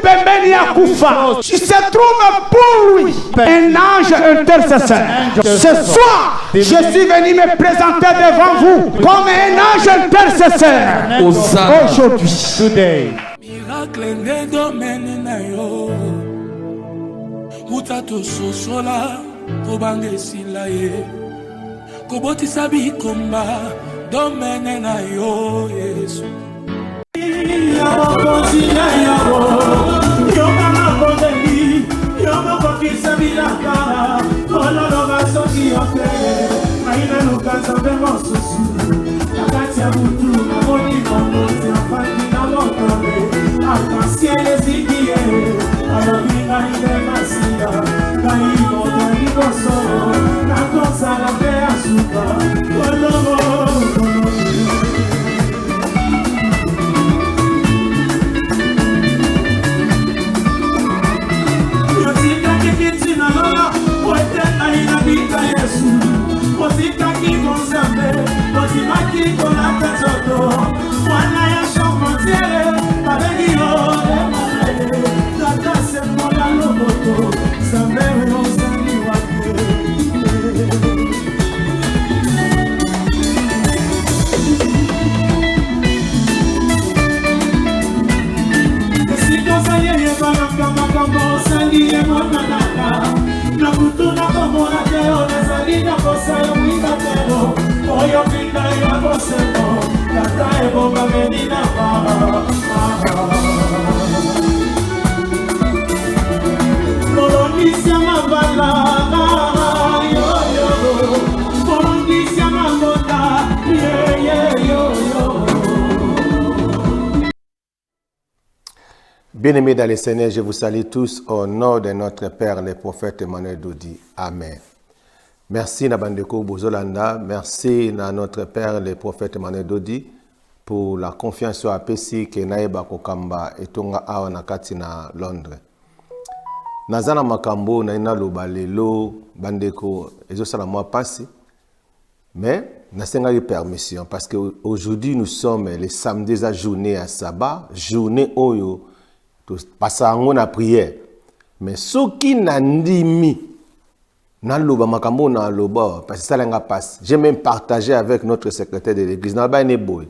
pembeni ya kufa. Il se trouve pour lui un ange intercesseur. Ce soir, je suis venu me présenter devant vous comme un ange intercesseur. Aujourd'hui. Today. Miracle nde domaine na yo uta tososola kobanga esila ye kobotisa bikomba domaine na yo Yesu. Mokonzi na yango yoka mabondeli yo mokokisa bilaka ololoba soki yo te ngai naluka nzambe mosusu na kati ya butu namoni mokonzi afandi na motobe arc-en-ciel eziki ye alobi ngai nde masiya ngai moto ya liboso nakozala mpe ya suka olongo. Otikaki kiti na lola po ete ngai nabika Yesu. Otikaki bonzambe, ondimaki kolata nzoto. Mwana ya charpentier, babengi yo Emmanuel. Tata sembola loboko, Nzambe ozali wapi? Esika ozali eyebanaka makambo osali emonanaka na butu nakomona te yo nazali na posa ya mwinda telo oyo pinda ya bosembo tata ebombameli na molongisi ya mabala yoyo molongisi ya mabota yeyeyoyo. Bien-aimés dans le Seigneur, je vous salue tous au nom de notre Père, le prophète Emmanuel Dodi. Amen. Merci na bandeko bozolanda, merci na notre Père, le prophète Emmanuel Dodi pour la confiance oyo apesi ke nayeba kokamba etonga awa na kati na Londres. Naza na makambo naye naloba lelo bandeko, ezosala mwa pasi, mais nasengaki permission parce que aujourd'hui nous sommes le samedi, eza journée ya sabbat, journée oyo topasa yango na prière. Mais soki nandimi naloba makambo oyo naloba, parce que esala nga pasi, j'ai même partagé avec notre secrétaire de l'église, naloba ene boye,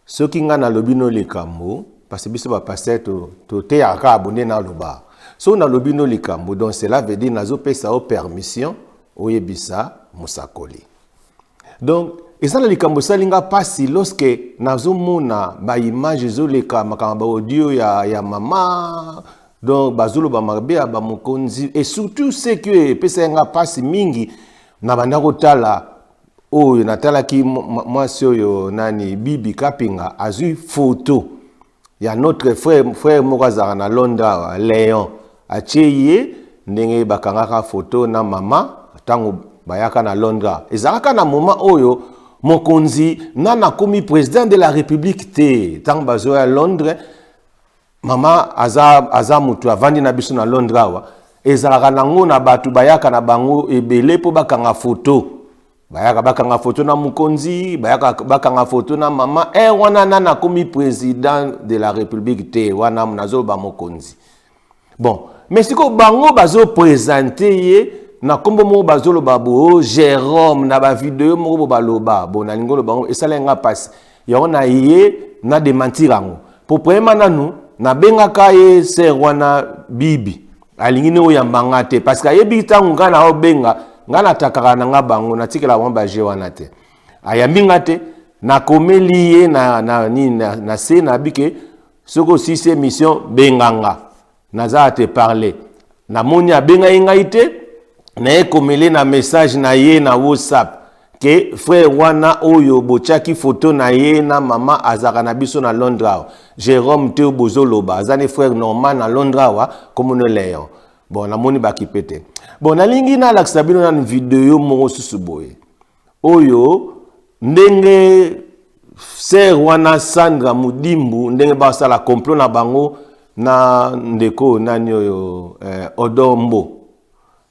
soki nga nalobi no likambo, parce que biso bapasteur toteyaka kaka bonde, naloba soki nalobi no likambo, donc cela veut dire nazopesa yo permission oyebisa mosakoli. Donc eza na likambo esali nga mpasi lorsque nazomona baimage ezoleka, makambo baaudio ya mama, donc bazoloba mabe ya bamokonzi, et surtout ce que epesaki nga mpasi mingi na banda kotala oyo natalaki mwasi oyo nani Bibi Kapinga azwi photo ya notre frère, frère moko azalaka na Londres awa, Léon, atie ye ndenge bakangaka photo na mama ntango bayaka na Londres. Ezalaka na moment oyo mokonzi nana akomi président de la République te. Ntango bazoya Londres, mama aza motu avandi na biso na Londres awa. Ezalaka nango na bato bayaka na bango ebele mpo bakanga photo, bayaka bakanga photo na mokonzi, bayaka bakanga photo na mama. E wana nana akomi président de la République te, wana nazoloba mokonzi. Bon, mais sikoyo bango bazoprésente ye na nkombo moko, bazoloba bo Jérôme na bavideo moko bo baloba bo nalingi oloba ngo esala nga mpasi. Yango na ye na démentir yango po premièrement nanu nabengaka ye sœur wana Bibi, alingi ne oyamba nga te parce que ayebi ntango ngai na obenga ngai natakaka na nga bango, natikela bango baje wana te. Ayambi nga te, nakomeli ye na nini na se nabi ke soki osisi émission benganga, naza te parler. Namoni abengai ngai te, nayekomele na message na ye na WhatsApp ke frère wana oyo botiaki photo na ye na mama azalaka na biso na Londres awa, Jérôme te bozoloba, aza ne frère normal na Londres awa, komona Léon. Bon, namoni bakipe te. Bon, nalingi nalakisa bino nanu video moko susu boye oyo ndenge sœur wana Sandra Mudimbu ndenge basala complot na bango na ndeko nani oyo Odon Mbo.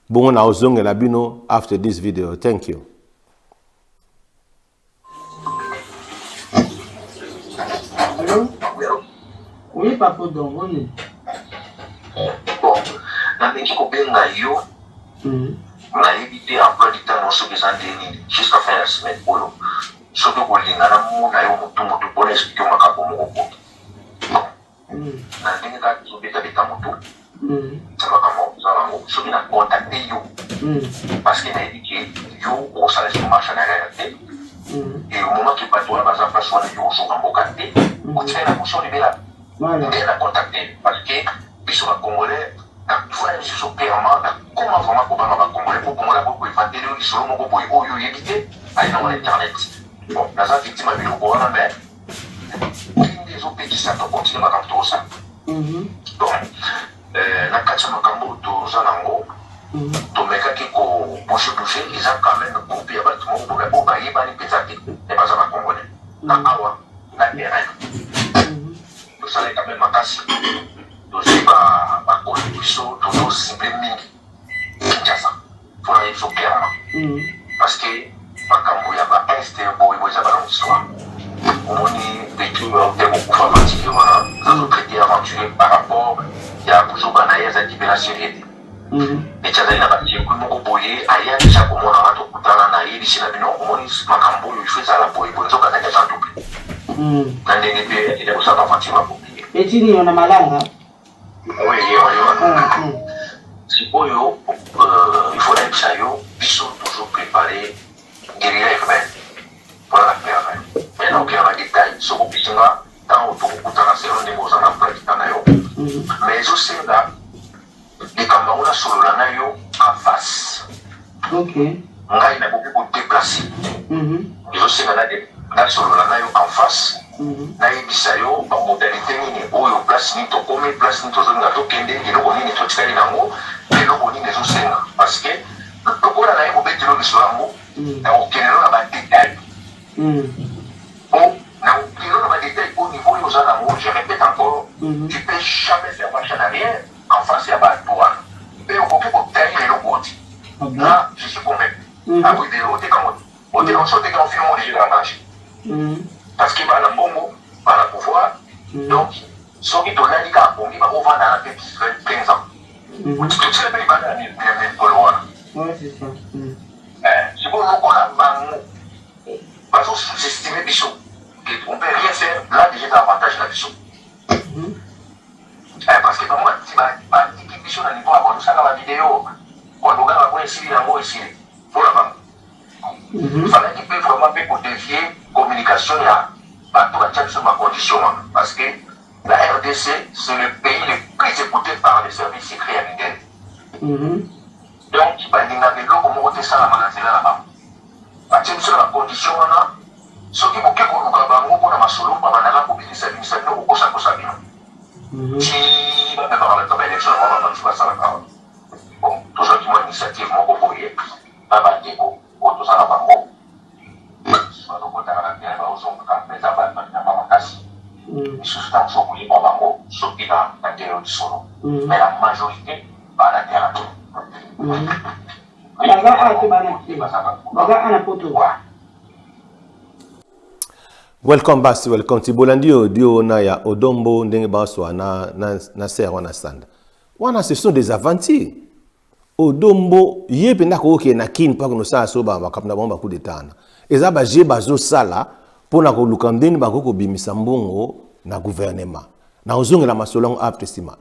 Bongo na ozongela bino after this video. Thank you. Allô? Oui, papa Odon, boni? Nameki kobenga yo, nayebi te emploi du temps na yo soki eza ndenge nini jusqu'à fin ya semaine oyo, soki okolinga namona yo mutu mutu po na expliquer yo makambo moko boye. Bon, na ndenge kaka tozobeta beta mutu na makambo oza nango, soki na contacter yo parce que nayebi ke yo okosala lisusu marche en arrière te, et au moment ke bato wana baza place wana, yo ozonga mboka te, otikali na position libela. Nde na contacter parce que biso ba congolais na fois lisusu clairement na koma vraiment kobanga ba congolais, po congolais akoki ko inventer yo lisolo moko boye oyo oyebi te, aye nango na internet. Bon, naza victime ya biloko wana, mais ndenge ezopekisa to continue makambo tozosala. Bon, na kati ya makambo oyo toza nango, tomekaki ko bouge bouge, eza quand même groupe ya bato moko boye oyo bayebani mpenza te, mais baza ba congolais na awa na terrain. Tosali quand même makasi, tozwi bakoli biso, tozocible mingi Kinshasa mpona ye biso clairement, parce que makambo ya ba est boye boye eza ba longue histoire. Omoni petit oyo te kokufa aventurier wana, azotraite aventurier par rapport ya buzoba na ye, azalaki mpe na sérieux te. Petit azali na bacircuit moko boye, aya deja komonana, tokutana, nayebisi na bino, omoni makambo oyo ifo ezala boye boye, nzoka azalaki agent double na ndenge mpe akende kosala baventure bakokie. Petit nini na malanga? Oui, ye wana. Sikoyo il faut nayebisa yo, biso toujours préparé guérilla urbaine mpona na terrain, mais naokela badetail soki opesi nga ntango tokokutana, selon ndenge oza na emploi du temps na yo. Mais ezosenga likambo yango nasolola na yo en face. Ngai nakoki kodéplacer, ezosenga nasolola na yo en face, nayebisa yo bamodalité nini oyo, place nini tokomi, place nini tozolinga tokende, eloko nini totikali nango, eloko nini ezosenga, parce que lokola naye kobetelo biso yango, nakokendelo na badetail, po nakokendelo na badetail au niveau oyo oza nango. Je répète encore, tu peux jamais faire marche en arrière en face ya bato wana, mpe okoki kotrahir eloko oti. Là, je suis convaincu, akoyede otekango, oteka so, oteka film oyo déjà na danger, parce que bana mbongo, bana pouvoir. Donc soki tolali kaka pongi, bakovanda na mpe 15 ans, totikali mpe libanda ya mikolo wana. Sikoyo lokola bango bazo sous-estimer biso, on peut rien faire là, déjà eza avantage na biso, parce que bango batiki biso na niveau ya kosala bavideo, kolobaka bango esili yango, esili mpona bango. Falaki mpe vraiment mpe kodévier communication ya bato batia biso bacondition wana, parce que la RDC, c'est le pays le plus écouté par les services secrets ya mindele. Donc balingaka eloko moko te esalama na nzela na bango. Batie biso na bacondition wana, soki boke koluka bango mpona masolo, babandaka kobimisa bimisa bino, kokosakosa bino ti bamemaka bato baélection na bango, bato basalaka wana. Bon, tozwaki mwa initiative moko boye na bandeko oyo toza na bango, bazokotaka na terrain, baozongaka mpenza ba makasi misusu. Ntango so koyeba bango soki na terrain lisolo, mais la majorité baa na terrain te. Baza awa te, bana te, baza ana poto. Welcome basi, welcome ti bolandi audio na ya Odombo, ndenge baswa na ser wana sanda wana. Ce sont des aventures. Odombo ye mpenza akokokende na Kini mpo akende so makambo na bango, bacoup d'état wana eza baje bazosala mpona koluka ndeni bakoki kobimisa mbongo na gouvernement. Na kozongela masolo yango after nsima.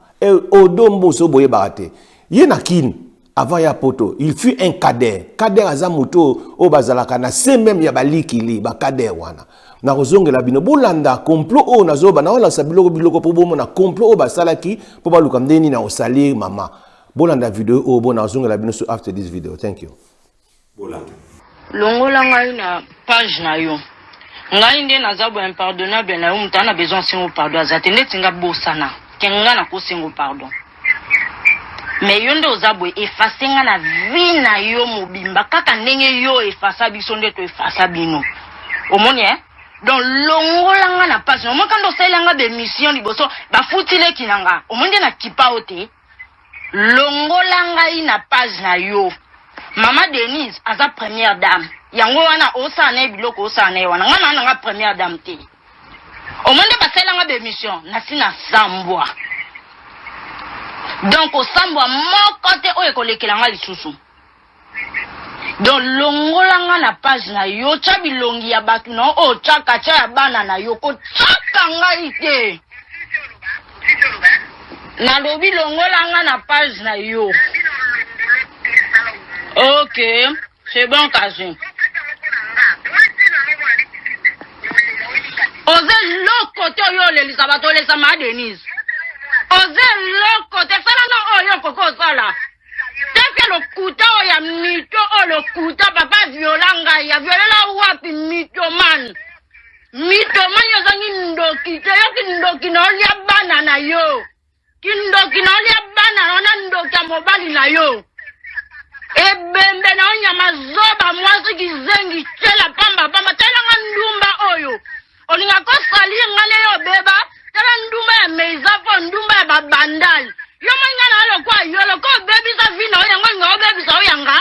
Odombo, so boyebaka te, ye na Kini avant ya poto, il fut un cadre. Cadre aza moto oyo bazalaka na se même ya balikili, bacadre wana. Nakozongela bino, bolanda complot oyo nazoba, naolakisa biloko biloko mpo bomona complot oyo basalaki mpo baluka ndeni na kosalir mama. Bolanda video oyo, bo nazongela bino so after this video. Thank you. Bolanda. Longola ngai na page na yo. Ngai nde naza boye, impardonnable na yo. Moto aza na besoin asengo pardon aza te ndeti nga. Bosana ke nga nakosengo pardon, mais yo nde oza boye, efface nga na vie na yo mobimba, kaka ndenge yo efasa biso nde toefasa bino. Omoni, eh? Donc longola nga na page. Omoni kanda osalela nga baémission liboso, bafuti leki na nga. Omoni nde na kipa o te. Longola ngai na page na yo. Mama Denise aza première dame, yango wana osala na ye biloko osala na ye wana. Nga na nanga première dame te. Omoni nde basalelanga baémission, nasi na sambwa. Donc kosambwa moko te oyo ekolekela nga lisusu. Donc longola nga na page na yo, tya bilongi ya bato na yo oyo otyaka, tya ya bana na yo, kotyaka ngai te. Nalobi longola nga na page na yo. Ok, c'est bon kasi. Oza eloko te oyo olelisa bato olelisa ma Denise. Oza eloko te sala na oyo okoki osala. Teke lokuta oyo ya mito oyo lokuta papa viola ngai aviolela wapi mythomane. Mythomane ozangi ndoki te yo kindoki na olia bana na yo. Kindoki na olia bana na na ndoki ya mobali na yo. Ebembe na yo nyama zoba mwasi kizengi tshela pamba pamba tala nga ndumba oyo. Olinga ko salir nga nde yo obeba tala ndumba ya meiza fo ndumba ya babandal yo moi nga na lokwa yo loko obebisa vi na yo yango olinga obebisa oyo yanga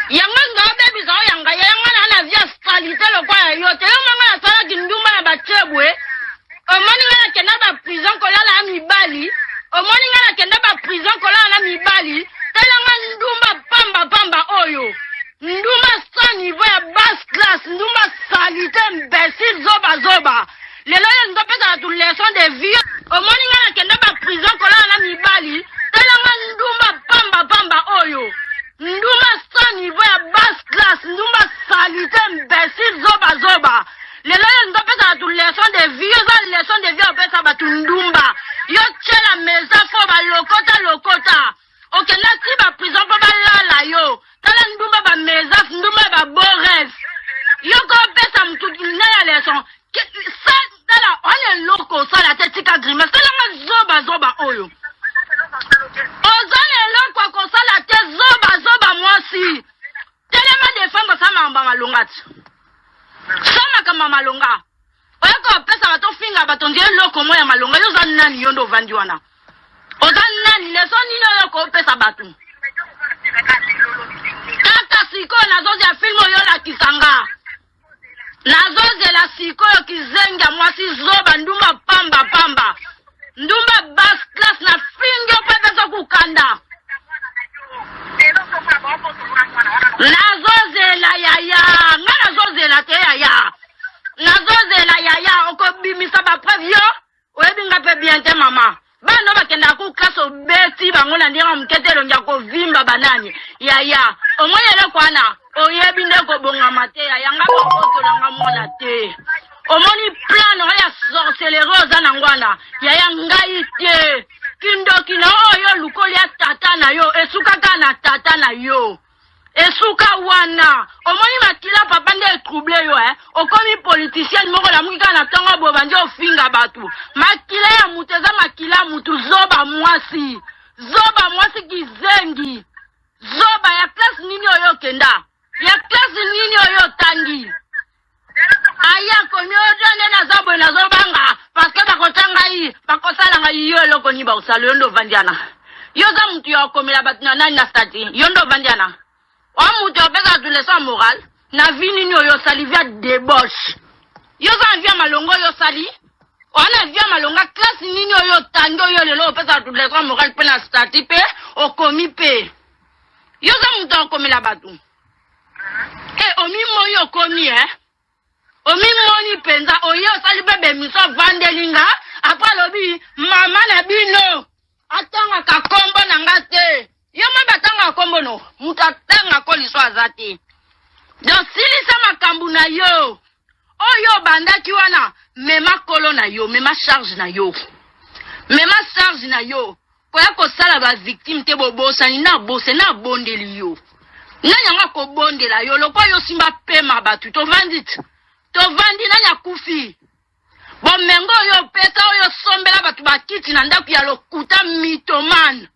yango olinga obebisa oyo yanga ya nga na na vi ya salite lokwa ya yo te yo moi nga nasalaki ndumba na bachebwe omoni nga nakenda ba prison kolala ya mibali omoni nga nakenda ba prison kolala na mibali tala nga ndumba pamba pamba oyo ndumba sans niveau ya basse classe ndumba salite imbecile zoba zoba lelo oyo olingi opesa bato leçon de vie omoni nga nakenda ba prison kolala na mibali tala nga ndumba pamba pamba oyo ndumba sans niveau ya basse classe ndumba salite imbecile zoba zoba lelo oyo olingi opesa bato leçon de vie oza leçon de vie opesa bato ndumba yo tyela mesa fo balokota lokota okenda ti ba prison mpo balala yo tala ndumba ba mesas ndumba ba bores yo kopesa mutu na ya leçon tala wana eloko osala te tika grimace talanga zoba zoba oyo oza na eloko ya kosala te zoba zoba mwasi telema defendre sa makambo ya malonga ti sa makambo ya malonga oya kopesa bato ofinga bato nde eloko mo ya malonga yo oza nani yo nde ovandi wana oza nani leso nini oyo kopesa bato kaka sikoyo nazozela filme oyo olakisa nga nazozela sikoyo kizengi ya mwasi zoba ndumba pamba pamba ndumba bas classe na fingi yo mpe pesa kokanda nazozela yaya nga nazozela te yaya nazozela yaya okobimisa bapreuve yo oyebi nga mpe bien te mama bana oyo bakendaka ku classe obeti bango na ndenge ya moke te elongi ya kovimba banani yaya omoni eloko wana oyebi nde kobongama te yaya nga babotola nga mwana te omoni plan oyo ya sorcellerie oza nango wana yaya ngai te kindoki na oyo olukoli ya tata na yo esukaka na tata na yo esuka wana omoni makila papa nde etrouble yo eh? okomi politicienne moko lamuki kaka na ntongo boye bandi ofinga bato makila ya moto eza makila ya moto zoba mwasi zoba mwasi kizengi zoba ya classe nini oyo okenda ya classe nini oyo otangi aya komi oyo nde naza boye nazobanga parceke bakotya ngai bakosala ngai yo eloko nini bakosala yo nde ovandi wana yo oza motu ya kokomela bato na nani na stati yo nde ovandi wana oa motu ya kopesa bato leçon ya morale na vi nini oyo osali via debauche yo oza na vi ya malongo oyo osali oa na vi ya malonga classe nini oyo otangi oyo lelo opesa bato leçon ya morale mpe na stati mpe okomi mpe yo oza moto ya kokomela bato Eh, omimoni okomi eh? Omimoni mpenza oye osali mpe bemission avandeli nga apres alobi mama na bino atangaka nkombo na nga te yo moi batangaka nkombo no moto atanga ko liso aza te donc silisa makambo na yo oyo obandaki wana mema kolo na yo mema charge na yo mema charge na yo Koya kosala ba victime te bobosani na bose na bondeli yo nani yango akobondela yo lokola yo simba pema bato tovandi ti tovandi nani akufi bomengo oyo opesa oyo osombela bato bakiti na ndako ya lokuta mythomane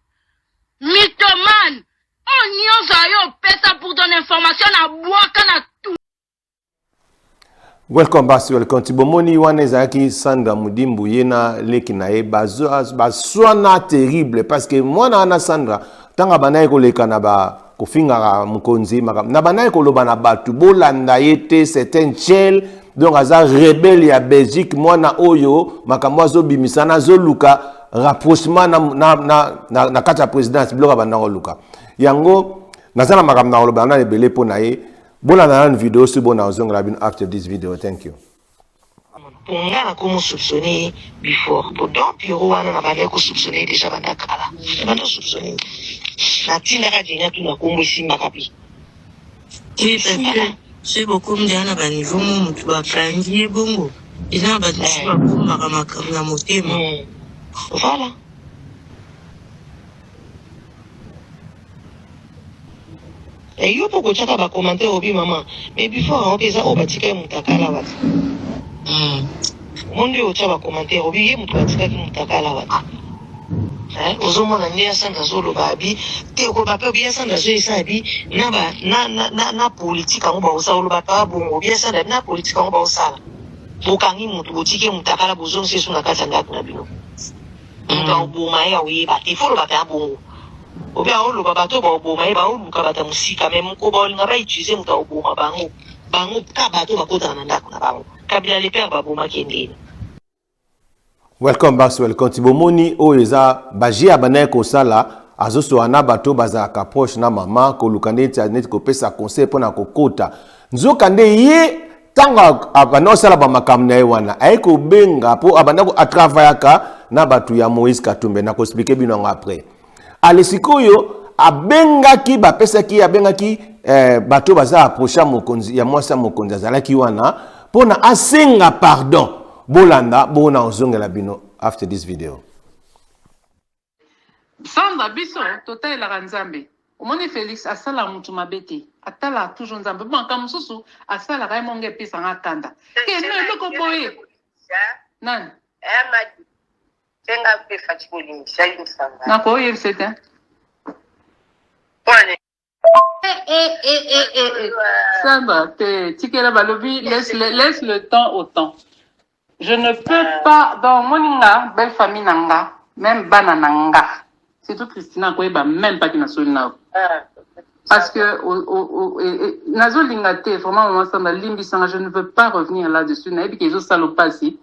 mythomane oyo nyonso ayo opesa pour ton information na bwaka na Welcome back sur le compte. Bomoni wana ezalaki Sandra Mudimbu ye na leki na ye baswana terrible parce que mwana wana Sandra ntango abandaki koleka na ba kofingaka mokonzi makambo na bandaki koloba na bato bolanda ye te c'est un chel donc aza rebelle ya Belgique mwana oyo makambo azobimisa na azoluka. rapprochement na, na, na, na, na kati ya présidence biloko abanda koluka yango. Naza na makambo na koloba na ebele mpo na ye. Bolanda nanu video si bona ozongela bino after this video. Thank you. Po nga nakomo soupçonner ye before po don Pierrot wana na bandaki ko soupçonner ye dejà banda kala na banda soupçonner ye na tindaka Jenny atuna kombo esimbaka pe. Oui, parce que soki bokomi deja na ba niveau mo mutu bakangi ye bongo eza na bato mosusu babombaka makambo na motema. Voilà. Eh, yo mpo kotiaka ba commentaire obi mama mais before yango mpe eza oyo batika ye mutakala wati omoni nde otya ba commentaire obi ye moto batikaki mutakala wati eh, ozomona nde ya sandra azoloba abi te koloba mpe obi ya sandra azoyesa abi na, ba, na, na, na, na politike yango baosala oloba pa bongo obi ya sandra abi na politike yango baosala bokangi moto botiki ye mutakala bozongisi ye so na kati ya ndako na bino Moto akoboma ye akoyeba te. Faut oloba penza bongo. Obe aoloba bato oyo bakoboma ye baoluka bato ya mosika mais mokolo bakolinga ba utiliser moto akoboma bango bango kaka bato oyo bakotaka na ndako na bango. Kabila le père babomaki ye ndeni? Welcome back, welcome. Tibomoni oyo eza baje abandaki kosala azosola na bato bazalaka proche na mama koluka neti neti kopesa conseil mpo na kokota nzoka nde ye ntango abanda kosala bamakambo na ye wana aye kobenga mpo abanda atravayaka na bato ya Moïse Katumbe. Nakoexpliquer bino yango après. Ale sikoyo abengaki bapesaki ye abengaki eh, bato baza approche ya mokonzi ya mwasi ya mokonzi azalaki wana mpo na asenga pardon. Bolanda bona ozongela bino after this video. Sandra biso totalelaka nzambe omoni Felix asalaka mutu mabe te atalaka toujours nzambe po makambo mosusu asalaka ye monga epesa nga kanda ke no eloko boye nani nakoyebisa te. Eh, eh, eh, eh, eh, eh. Sandra, te tikela balobi laisse le, laisse le temps au temps. Je ne peux pas dans moninga belle famille na nga même bana na nga surtout Christina akoyeba même pas ki nasoli na yo. Parce que nazolinga te vraiment maman Sandra limbisanga je ne veux pas revenir là-dessus nayebi ke ezosala pasi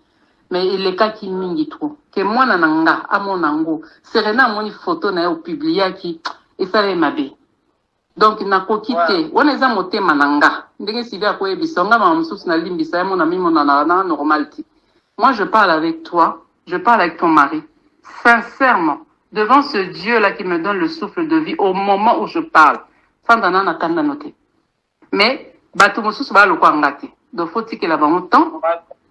mais elekaki mingi trop ke mwana na nga amona yango Serena amoni photo na ye opubliaki esala ye mabe donc nakoki te wana eza motema na nga ndenge Sylvie akoyebisa nga mama mosusu nalimbisa ye mona mimonanaka na normal te. Moi, je parle avec toi, je parle avec ton mari sincèrement devant ce Dieu là qui me donne le souffle de vie au moment où je parle. Sandra na na kanda no te mais bato mosusu balokwa nga te donc faut tikela bango temps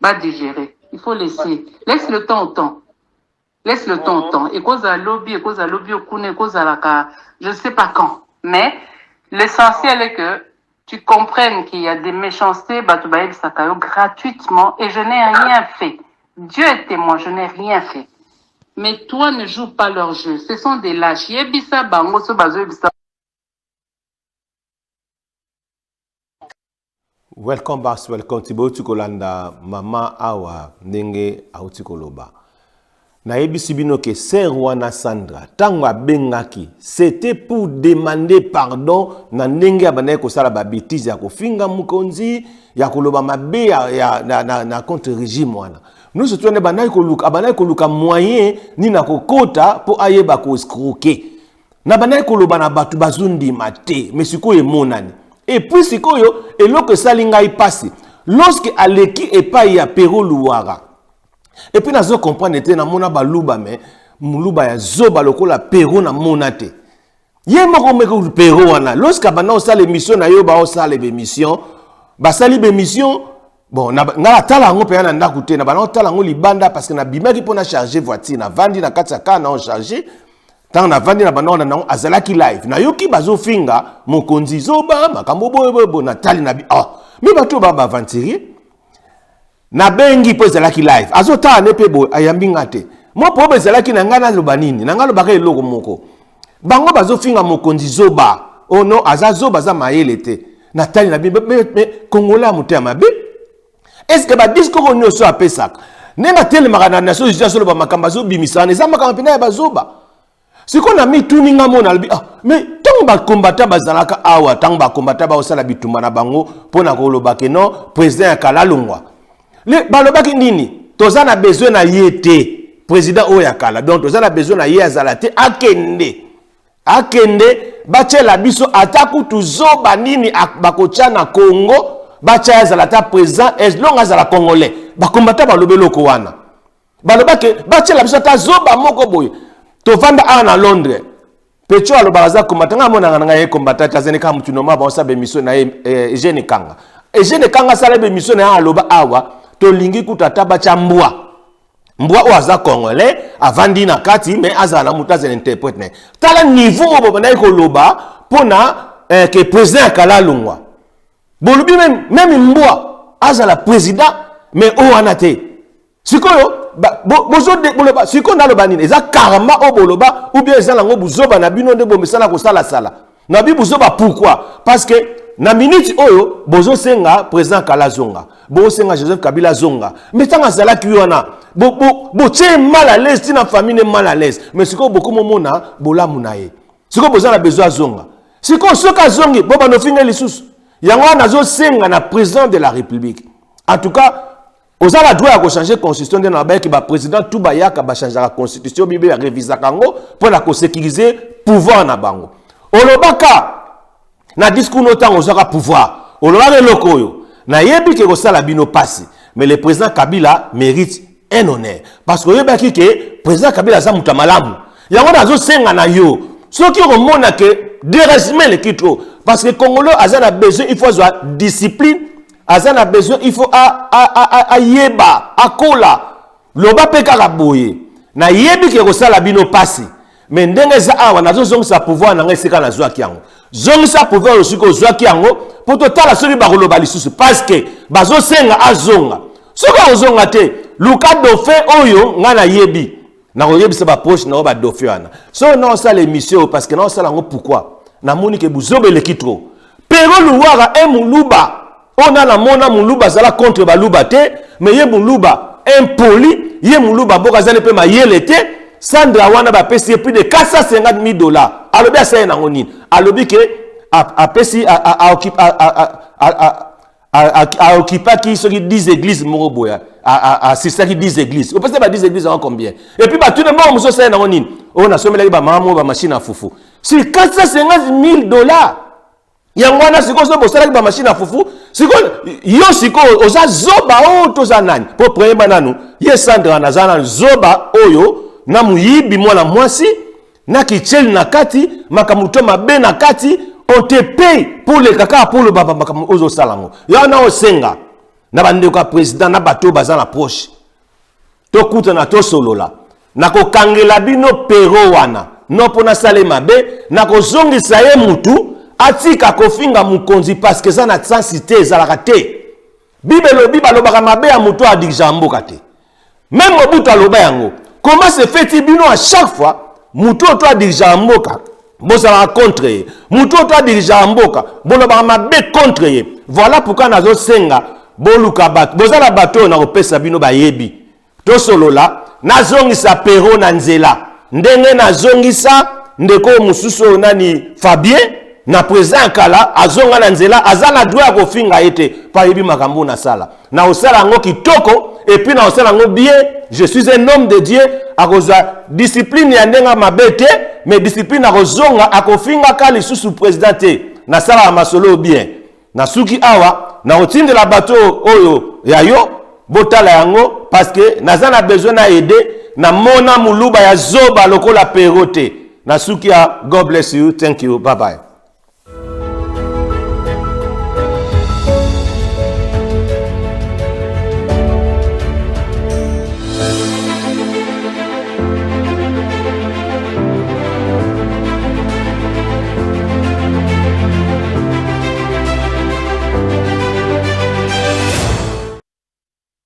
badigérer. Il faut laisser, laisse le temps au temps, laisse le temps au temps. Ekozala lobi, ekozala lobi okuna, ekozalaka je sais pas quand, mais l'essentiel est que tu comprennes qu'il y a des méchancetés bato bayebisaka yo gratuitement et je n'ai rien fait. Dieu est témoin, je n'ai rien fait. Mais toi, ne joue pas leur jeu, ce sont des lâches. Yebisa bango so bazoyebisa. Welcome back, welcome. Tibouti kolanda mama awa ndenge auti koloba. Nayebisi bino ke sœur wana Sandra ntango abengaki c'était pour demander pardon na ndenge abandaki kosala babêtises ya kofinga mokonzi ya koloba mabe ya, ya, na, na, na contre régime wana nyonso tu wana abandaki koluka abandaki koluka moyen nini akokota mpo ayeba koescroquer na bandaki koloba na bato bazondima te mais sikoyo emonani. Et puis sikoyo eloko esali ngai mpasi lorsque aleki epai ya Pero Luwara et puis nazo comprendre te namona baluba mais moluba ya zoba lokola Pero namona te ye moko meko Pero wana lorsque abanda kosala émission na yo baosala bémission basali bémission bon nga natala yango mpenza na ndako te na banda kotala yango libanda parce que nabimaki mpo na charge voiture navandi na kati ya car na ocharge ntango navandi na banda wana nango azalaki live nayoki bazofinga mokonzi zoba makambo boyeboyebo natali na bi ah mi bato oyo ba baaventurier nabengi mpo ezalaki live azotala ne mpe boye ayambi nga te mo po ezalaki na ngai naloba nini na ngai alobaka eloko moko bango bazofinga mokonzi zoba oh non aza zoba aza mayele te natali na bi congolais ya motema mabe est ce que badiscours oyo nyonso apesaka ndenge atelemaka na Nations Unies azoloba makambo azobimisa wana eza makambo mpena ya bazoba sikoyo na mituni nga mona alobi ah mais ntango bakombata bazalaka awa ntango bakombata baosala bitumba na bango mpo na koloba ke non président ya kala alongwa balobaki nini toza na besoin na ye te. Président oyo ya kala. Donc toza na besoin na ye azala te, akende. Akende batiela biso ata kutu zoba nini bakotya na Congo, batya ye azala ata président, as long azala congolais. Bakombata balobi eloko wana. Baloba ke batiela biso ata zoba moko boye. Tovanda awa na Londres. Pecho alobaka aza combattant, nga amonaka na ngai ye combattant te, azali kaka mutu normal, baosala ba émission na ye, Eugène Kanga. Eugène Kanga asala ba émission na ye aloba awa, tolingi kutu ata batya mbwa. Mbwa oyo aza congolais, avandi na kati, mais azala na mutu azala interprète na ye. Tala niveau oyo bobandaki koloba mpona ke président ya kala alongwa. Bolobi même mbwa azala président, mais oyo wana te. Sikoyo, ba, bo, bozo de, boloba, sikoyo naloba nini? Eza karma oyo boloba, ou bien eza nango buzoba na bino nde bomesana kosala-sala. Na bi buzoba pourquoi? Parce que na minute oyo bozosenga président Kala zonga, bozosenga Joseph Kabila zonga, mais ntango azalaki wana, botie mal à l'aise, tina famille ne mal à l'aise, mais sikoyo bokomomona bolamu na ye. Sikoyo boza na besoin azonga. Sikoyo soki azongi, bo banofinga lisusu. Yango wana nazosenga na président de la République. En tout cas, oza na droit ya kochanger constitution nde na bayaki ba président tout bayaka bachangeaka constitution, bibe ya révisaka yango mpo na kosécuriser pouvoir na bango. Olobaka na discours no ntango ozwaka pouvoir, olobaka eloko oyo nayebi ke kosala bino pasi, mais le président Kabila mérite un honneur parce que oyebaki ke président Kabila aza moto ya malamu. Yango nazosenga na yo, soki okomona ke dérangement eleki trop, parce que Congolais aza na besoin, il faut azwa discipline, aza na besoin, il faut ayeba akola. Loba mpe kaka boye, nayebi ke kosala bino pasi, mais ndenge eza awa, nazozongisa pouvoir na ngai esika nazwaki yango. Zongisa pouvoir oyo soki ozwaki yango, mpo totala soki bakoloba lisusu, parce que bazosenga azonga. Soki akozonga te, luka dauphin oyo ngai nayebi, nakoyebisa baproche na oyo badauphin wana. Soki naosala émission oyo, parce que naosala yango pourquoi? Namoni ke buzoba eleki trop. Pero Luwara e moluba oyo na namona moluba azala contre baluba te, mais ye moluba impoli, ye moluba mboka azali mpe mayele te. Sandra wana bapesi ye plus de 450 000 dollars, alobi asali nango nini? Alobi ke apesi aokipaki soki 10 églises moko boye, asistaki 10 églises. Opesi ba 10 églises yango combien? Et puis batuni mbongo mosusu, osali nango nini? Oyo nasomelaki bamama moko bamachine ya fufu sur 450 000 dollars. Yango wana sikoyo soki bosalaki bamachine ya fufu, sikoyo yo sikoyo oza zoba oyo toza nani? Mpo premièrement nanu ye Sandra naza nanu zoba oyo na moyibi mwana mwasi na kicheli na kati makambo to mabe na kati. On te paye pour le kaka pour le baba makambo ozosala yango. Yo wana osenga na bandeko ya président na bato oyo baza na proche, tokutana tosolola, nakokangela bino pero wana no mpo nasala mabe, nakozongisa ye mutu atika kofinga mokonzi, parce que eza na sensi te, ezalaka te. Bible elobi balobaka mabe ya motu adirigea mboka te. Même Mobutu aloba yango. Comment se fait-il bino à chaque fois motu oyo to adirigea mboka bozalaka contre ye, motu oyo to adirigea mboka bolobaka mabe contre ye? Voilà pourquoi nazosenga boluka bato, boza na bato oyo nakopesa bino bayebi, tosolola, nazongisa pero na nzela ndenge nazongisa ndeko mosusu oyo nani Fabien na président ya kala azonga na nzela. Aza na droit ya kofinga ye te mpo ayebi makambo nasala, na kosala yango kitoko et puis na kosala yango bien. Je suis un homme de Dieu. Akozwa discipline ya ndenge mabe te, mais discipline akozonga, akofingaka lisusu président te. Nasalaka masolo bien. Nasuki awa, nakotindela bato oyo ya yo botala yango, parce que naza na besoin na aider. Namona moluba ya zoba lokola pero te. Nasuki ya. God bless you, thank you, bye bye.